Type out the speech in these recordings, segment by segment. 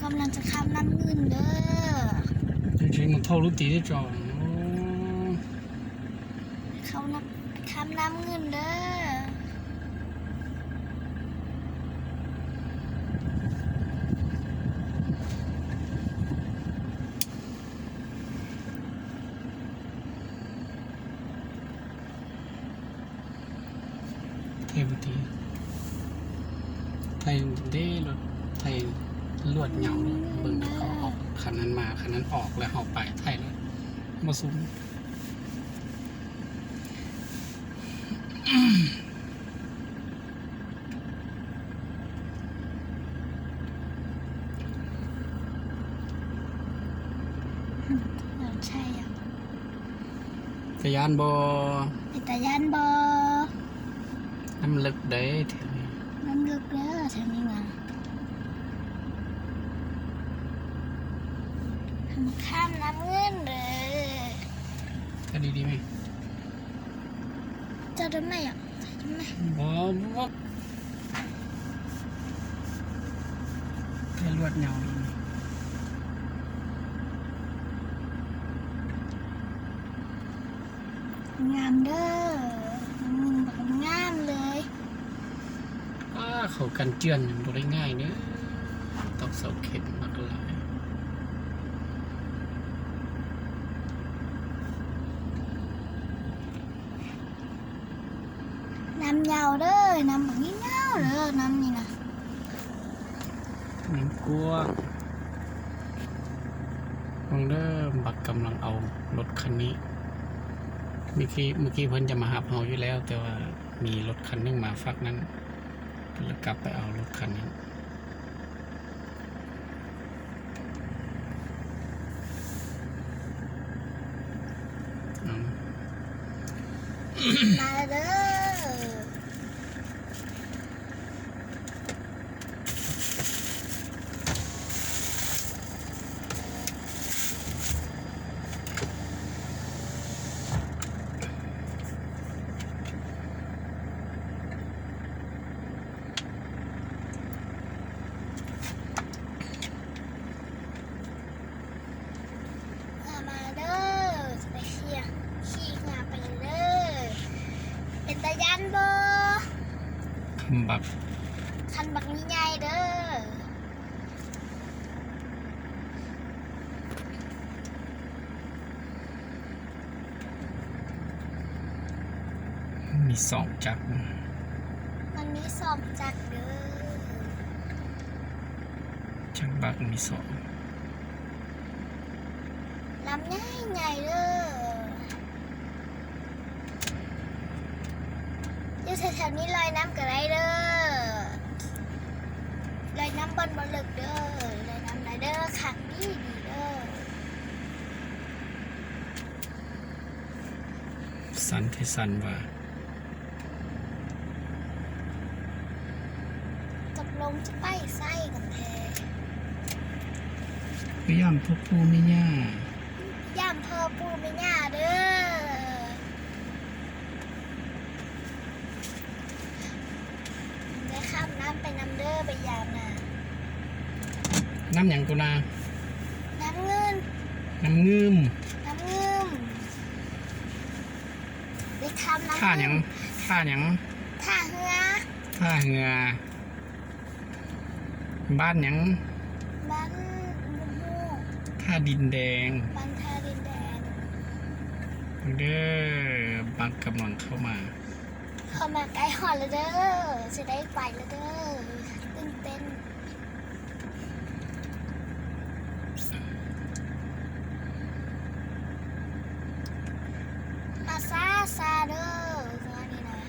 ກຳລັງຈະຂ້າມນ້ຳງື່ນເດີ. ເຈົ້າຊິມາເຂົ້າລົດຕີເດ້ເຈົ້າ. ໂອ້ ເຂົ້ານ້ຳ ຂ້າມນ້ຳງື່ນເດີ. ເທວະຕີ ໄທເດ້ ລົດໄທລວດເຫງົາ. ເບິ່ງເຂົາອອກຄັນນັ້ນມາ ຄັນນັ້ນອອກ ແລ້ວເຮົາໄປໄທລະບໍ່ສຸມ. ຕາຢ້ານບໍ່? ເປັນຕາຢ້ານບໍ່? ນ້ຳເລິກເດ້ແຖວນີ້ ນ້ຳເລິກເດີແຖວນີ້ນະ. ຂ້າມນ້ຳງື່ນເດີ. ກະດີໆ ແມ່. ຈະໄດ້ໄໝອະ? ບໍ່ ບໍ່ ແຕ່ລວດເຫງົາ. ງາມເດີ ງາມເລີຍ. ອ້າ ເຂົາກັນເຈື່ອນບໍ່ໄດ້ງ່າຍເດີ ຕອກເສົາເຂັມບັກຫຼາຍ. ນ້ຳເຫງົາເດີ ນ້ຳບັກເຫງົາເດີ ນ້ຳນີ້ນະ ນ້ຳກວ້າງ. ເບິ່ງເດີ ບັກກຳລັງເອົາລົດຄັນນີ້ ເມື່ອກີ້ ເມື່ອກີ້ເພິ່ນຈະມາຮັບເຮົາຢູ່ແລ້ວ ແຕ່ວ່າມີລົດຄັນໜຶ່ງມາຟາກນັ້ນ ເພິ່ນລະກັບໄປເອົາລົດຄັນນັ້ນ. ມາເດີ. ເຮືອມາເດີ ຈະໄປຂີ່ ຂີ່ເຮືອໄປເດີ. ເປັນຕາຢ້ານບໍ່? ຄັນບັກ ຄັນບັກນີ້ໃຫຍ່ເດີ. ມີສອງຈັກ ມັນມີສອງຈັກເດີ. ຈັກບັກມີສອງ ລຳໃຫຍ່ໆເດີ. ຢູ່ແຖວໆນີ້ລອຍນ້ຳກະໄດ້ເດີ ລອຍນ້ຳບ່ອນບໍ່ເລິກເດີ ລອຍນ້ຳໄດ້ເດີ ຄັກດີໆເດີ. ສັ່ນແທ້ສັ່ນວ່າ ຕົກລົງຈະໄປໃສກັນແທ້? ໄປຢ້າມພໍ່ປູ່ແມ່ຍ່າ ຢ້າມພໍ່ປູ່ແມ່ຍ່າເດີ. ໄດ້ຂ້າມນ້ຳໄປນຳເດີ ໄປຢາມນະ. ນ້ຳຫຍັງໂຕນາ? ນ້ຳງື່ນ ນ້ຳງື່ມ ນ້ຳງື່ມ. ໄດ້ຂ້າມນ້ຳ ທ່າຫຍັງ? ທ່າຫຍັງ? ທ່າເຮືອ ທ່າເຮືອ. ບ້ານຫຍັງ? ບ້ານ ບໍ່ຮູ້ ທ່າດິນແດງ ບ້ານທ່າດິນແດງເດີ. ບັກກຳລັງເຂົ້າມາ ເຂົ້າມາໃກ້ຮອດແລ້ວເດີ ຊິໄດ້ໄປແລ້ວເດີ ຕື່ນເຕັ້ນ. ມາຊ້າໆເດີ ຕອນນີ້ນະ.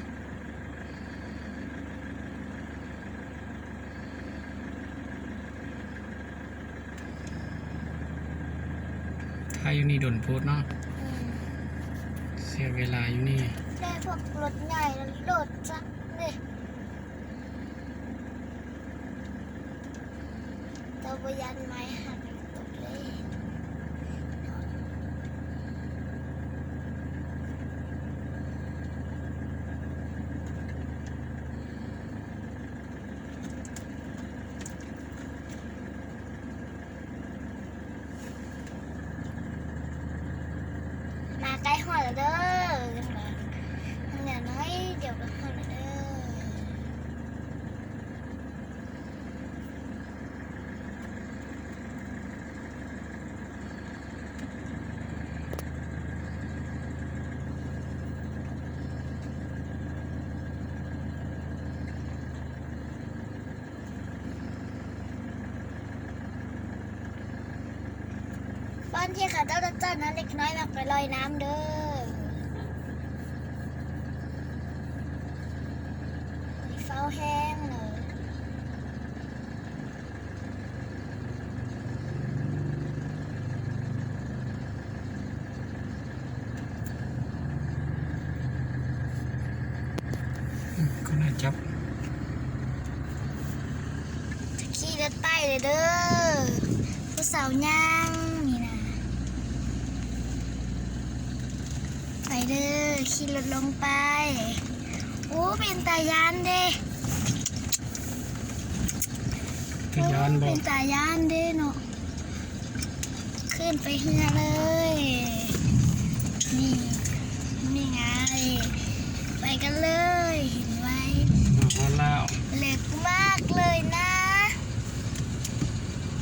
ຖ້າຢູ່ນີ້ດົນໂພດເນາະ. ອືມ ເສຍເວລາຢູ່ນີ້. ແຕ່ພວກລົດໃຫຍ່ ລົດຈັກເດ້ ເຈົ້າບໍ່ຢ້ານໄມ້ຫັກຕົກເລີຍ? ເ ທີ່ເຂົາເຈົ້າຈັດນຳເດັກນ້ອຍມັກໄປລອຍນ້ຳເດີ. ເຝົ້າແຮງເລີຍ. ອືມ ກໍໜ້າຈັບ. ຈະຂີ່ລົດໄປເລີຍເດີ. ຜູ້ສາວຍ່າງນີ້ນະ. ໄປເດີ ຂີ່ລົດລົງໄປ. ໂອ້ ເປັນຕາຢ້ານເດ້. ຕາຢ້ານບໍ່? ໂອ້ ເປັນຕາຢ້ານເດ້ເນາະ. ຂຶ້ນໄປເຮືອເລີຍ. ນີ້ ນີ້ໄງ. ໄປກັນເລີຍ. ເຫັນໄວ. ມາຮອດແລ້ວ. ເລິກມາກເລີຍນະ.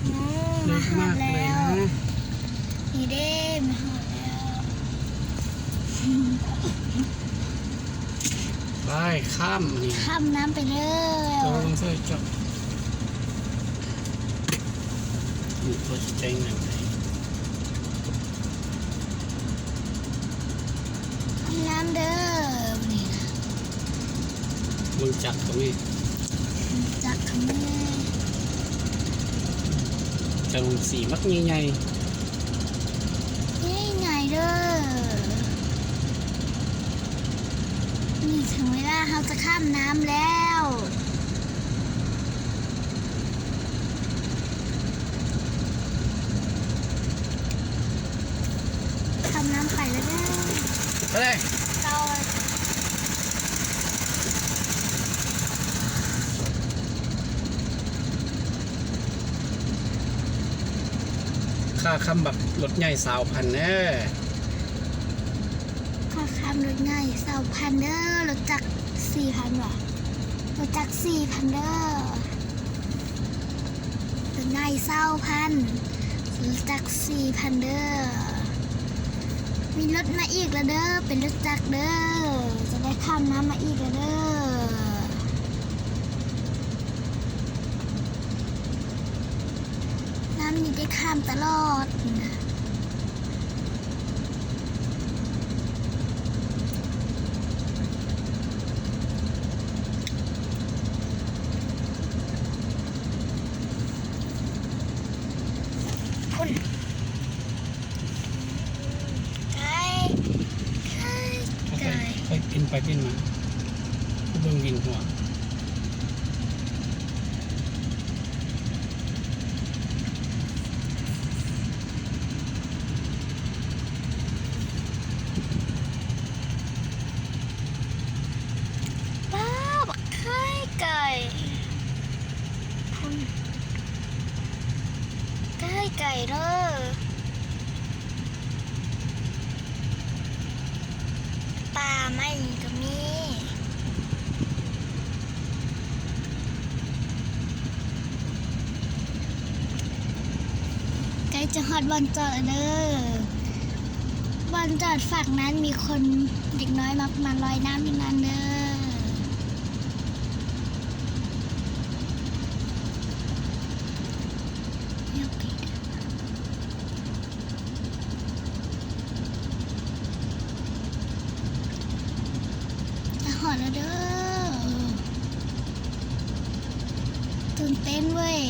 ໂອ້ ມາຮອດແລ້ວ. ນີ້ເດ້ ມາຮອດແລ້ວ. ໄປ ຂ້າມນີ້ ຂ້າມນ້ຳໄປເລີຍ. ໂອ້ ເບິ່ງໃສ່ຈັກ ນີ້ ພໍຊິແຈ້ງແນວໃດ. ງາມເດີ ນີ້ນະ. ເບິ່ງຈັກກໍມີ ຈັກກໍມີ. ຈັກສີມັກໃຫຍ່ໆ ໃຫຍ່ໆເດີ. ນີ້ເຖິງເວລາເຮົາຈະຂ້າມນ້ຳແລ້ວ. ຂ້າມນ້ຳໄປແລ້ວເດີ. ໄປເລີຍ. ຄ່າຂ້າມບັກລົດໃຫຍ່ຊາວພັນເດີ. ຄ່າຂ້າມລົດໃຫຍ່ຊາວພັນເດີ. ລົດຈັກສີ່ພັນຫວາ? ລົດຈັກສີ່ພັນເດີ. ລົດໃຫຍ່ຊາວພັນ ລົດຈັກສີ່ພັນເດີ. ມີລົດມາອີກແລ້ວເດີ ເປັນລົດຈັກເດີ. ຈະໄດ້ຂ້າມນ້ຳມາອີກແລ້ວເດີ. ນ້ຳນີ້ໄດ້ຂ້າມຕະຫຼອດນະ. ພຸ້ນ ໄກ່ ໄກ່ ໄກ່ ຄ່ອຍປິ່ນໄປປິ່ນມາ ເບິ່ງວິນຫົວ. ປ້າ ບັກໄຂ່ໄກ່ ພຸ້ນ ໄກ່ໄກ່ເດີ. ປ່າໄມ້ກໍມີ. ໃກ້ຈະຮອດບ່ອນຈອດແລ້ວເດີ. ບ່ອນຈອດຝັ່ງນັ້ນມີຄົນ ເດັກນ້ອຍມັກມາລອຍນ້ຳຢູ່ນັ້ນເດີ. ຈະຮອດແລ້ວເດີ. ຕື່ນເຕັ້ນເວີຍ.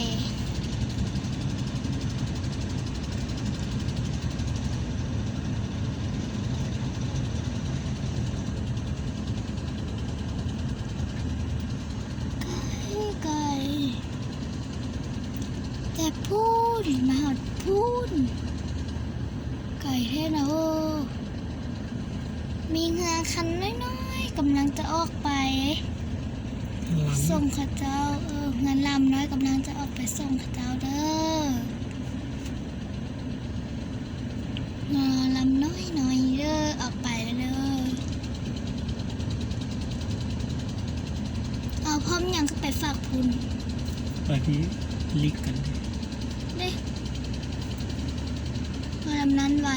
ໄກ ໄກ ແຕ່ພຸ້ນ ມາຮອດພຸ້ນ ໄກແທ້ນະ. ໂອ້ ມີເຮືອຄັນນ້ອຍໆ ກຳລັງຈະອອກໄປ ເຮືອລຳ ສົ່ງເຂົາເຈົ້າ. ເອີ ເຮືອລຳນ້ອຍກຳລັງຈະອອກໄປສົ່ງເຂົາເຈົ້າເດີ. ເຮືອລຳນ້ອຍໆເດີ ອອກໄປແລ້ວເດີ. ເອົາ ພ້ອມຫຍັງຄືໄປຝາກພຸ້ນ? ໄປທີ່ລິກກັນເດ້. ເຮືອລຳນັ້ນໄວ.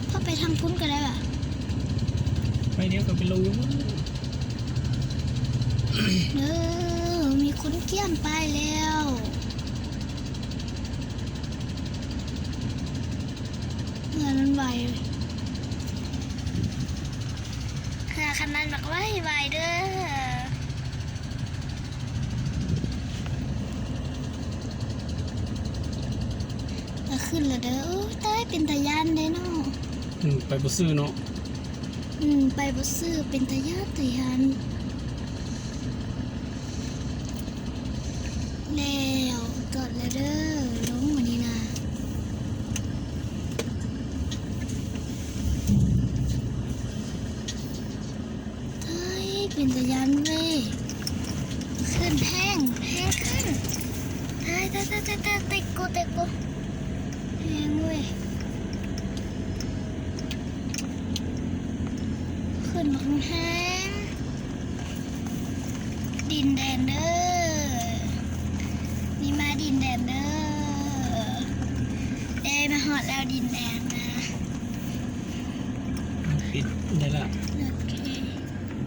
ພໍໄປທາງພຸ້ນກໍໄດ້ຫວາ? ໄປດຽວກໍໄປລົງຢູ່ພຸ້ນ. ເດີ ມີຄົນກຽມປ້າຍແລ້ວ. ເຮືອຄັນນັ້ນບັກໄວໆເດີ. ກະຂຶ້ນລະເດີ. ໂອ້ຍ ຕາຍ ເປັນຕາຢ້ານເດ້ເນາະ. ອືມ ໄປບໍ່ຊື່ເນາະ. ອືມ ໄປບໍ່ຊື່ ເປັນຕາຢ້ານຕາຢ້ານ. ແລ້ວ ຈອດແລ້ວເດີ ລົງບາດນີ້ນະ. ຕາຍ ເປັນຕາຢ້ານເວີຍ. ຂຶ້ນແຮງ ແຮງຂຶ້ນ. ຕາຍ ຕາຍ ຕາຍ ຕາຍ ຕາຍ ຕິດກູ ຕິດກູ. ແຮງເວີຍ ຂຶ້ນບັກແຮງ. ດິນແດງເດີ ນີ້ມາດິນແດງເດີ. ເອີ ມາຮອດແລ້ວດິນແດງນະ. ປິດໄດ້ລະ ເອີ.